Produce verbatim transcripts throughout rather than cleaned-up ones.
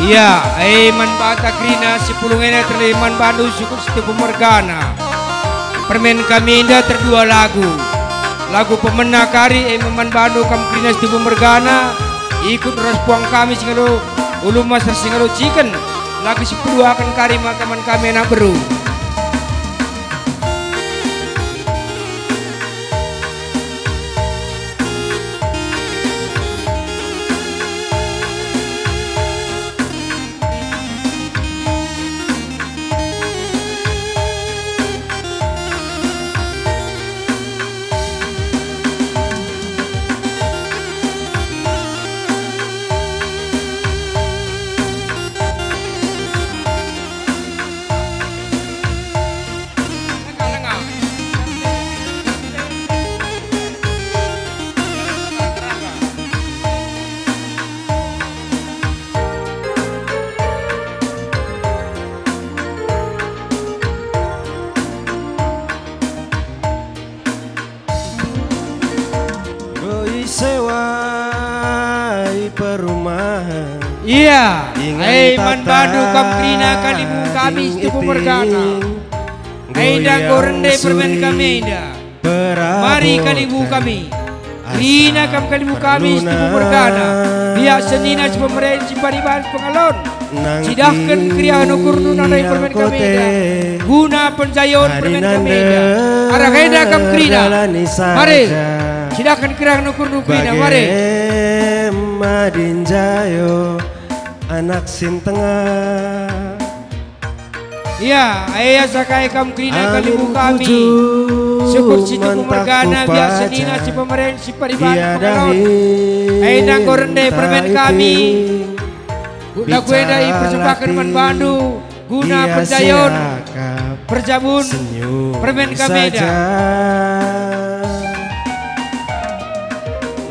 Ia, e man banta kerina si pulung enda terlebe man bandu sukut si tubuh mergana. Permen kami enda terdua lagu. Lagu pemena kari e man bandu kam kerina si tubuh mergana, ikut ras puang kami si ngalo ulu mas ras si ngalo ciken. Lagu si peduaken kari maka man kami anak beru. Enggo isewai perumahan. Ia, ai man bandu kam kerina kalimbubu kami si tubuh mergana. Enda enggo rende permen kami enda. Mari kalimbubu kami. Kerina kam kalimbubu kami si tubuh mergana. Biak senina si pemeren si pariban pengalon. Cidahken keriahen ukurndu nandangi permen kami enda. Guna penjayon permen kami enda. Arah enda kam kerina. Mari. Cidahken keriahen ukurndu kerina. Mari. Bage madin jayo anak sintengah. Ia, asa kai kam kerina kalimbubu kami. Sukut si tubuh mergana, biak senina si pemeren si pariban pengalon. Enda enggo rende permen kami. Lagu enda ipersembahken man bandu guna penjayon perjabun permen kami enda.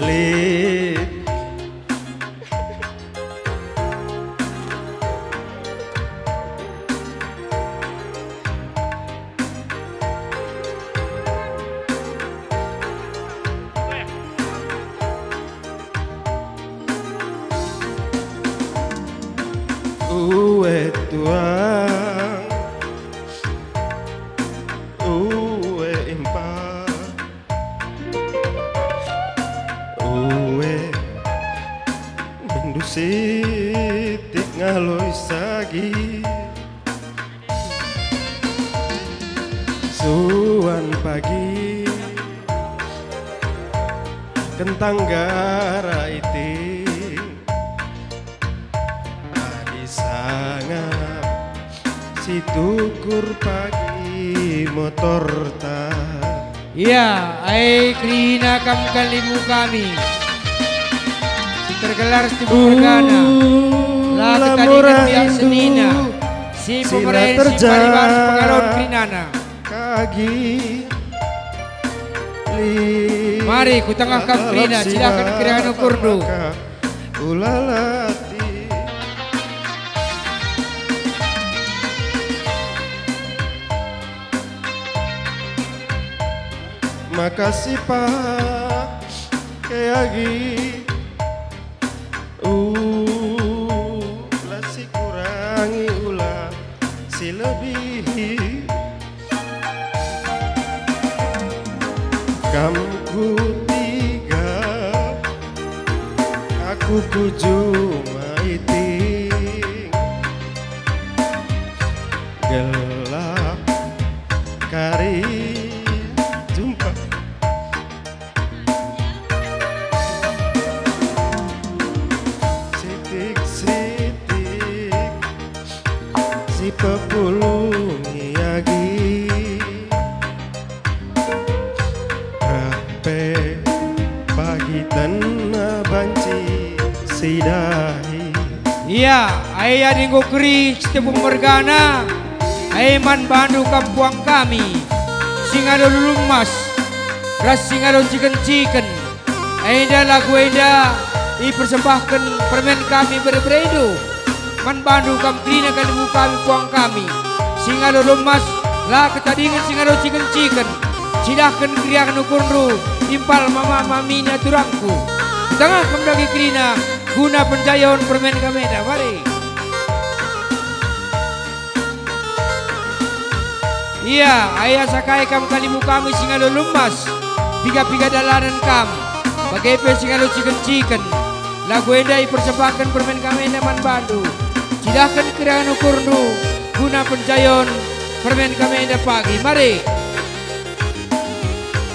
Lit. Ue tuang, ue impa, ue mindu sitik ngaloi sagi. Suan pagi kentang gara iting, adi sangap si tukur pagi motorta. Ia, ai kerina kam kalimbubu kami si tergelar si tubuh mergana. La ketadingen biak senina si pemeren si pariban pengalon kerinana. Mari kutengah kam kerina, cidahken keriahen ukurndu. Ulalati. Makasih pa ke agi. Ula sikurangi, ula silebihi. Kam kutiga, aku kujuma iting. Gelah kari jumpa. Sitik-sitik si pepulungi agi. Reh pe pagi tenna banci sidahi. Ia, ai adi enggo keri si tubuh mergana, ai man bandu kam puang kami, si ngalo lulung emas, ras si ngalo ciken-ciken. Enda lagu enda ipersembahken permen kami bere-berendu. Man bandu kam kerina kalimbubu kami, puang kami, si ngalo lulung emas, la ketadingen si ngalo ciken-ciken. Cidahken keriahen ukurndu, impal mama-mami ni aturangku. Tengah kam dage kerina, guna penjayon permen kami enda. Mari. Ia, ai asa kai kam kalimbubu kami si ngalo lemas, piga-piga dalanen kam, bage pe si ngalo ciken-ciken. Lagu enda ipersembahken permen kami enda man bandu. Cidahken keriahen ukurndu guna pencayon permen kami enda pagi. Mari.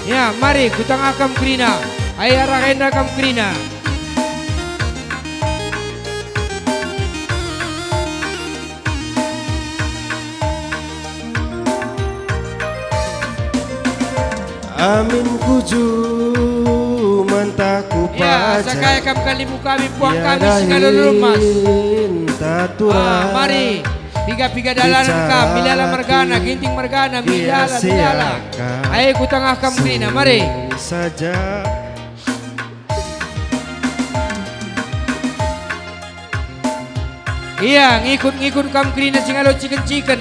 Ya, mari kutangah kam kerina. Ai arah enda kam kerina. Amin kuju mantah ku paja. Ya, asa kai kam kalimbubu kami, puang kami si ngalo lemas. Ah, mari. Piga-piga dalanen kam, milala mergana, ginting mergana, milala, milala. Ai kutangah kam kerina, mari. Saja. Ia, ngikut-ngikut kam kerina si ngalo ciken-ciken.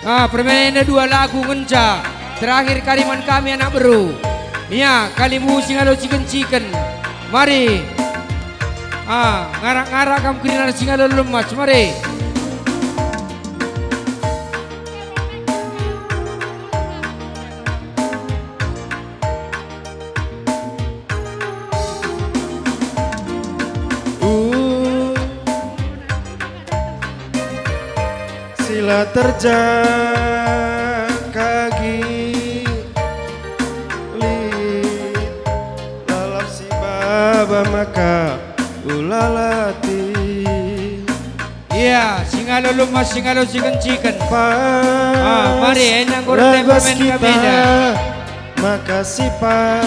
Ah, permen enda dua lagu ngenca. Terakhir kari man kami anak beru. Ia, kalimbubu si ngalo ciken-ciken. Mari. Ah, ngarak-ngarak kam kerina si ngalo lemas. Mari. Uh, sila terjadi lit lalap si baba maka ulalati. Ia, si ngalo lemas, si ngalo ciken-ciken. Ah, mari, enda enggo rende permen kami enda. Maka sipa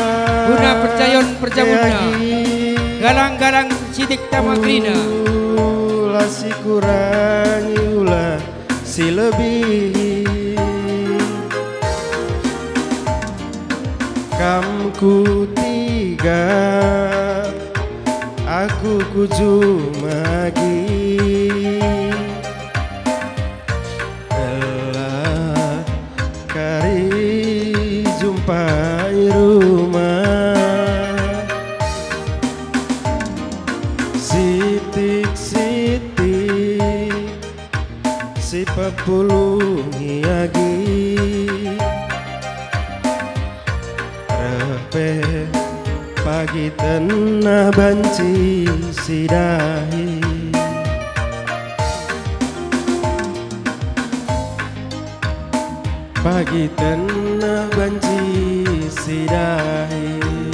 guna percayon perjabunna. Galang-galang sitik tama kerina. Ula si kurangi, ula si lebihi. Kam kutiga, aku kuju magi. Gelah kari jumpai rumah. Sitik-sitik si pepulungi agi. Reh pe pagi tenah banci si dahi. Pagi tenah banci si dahi.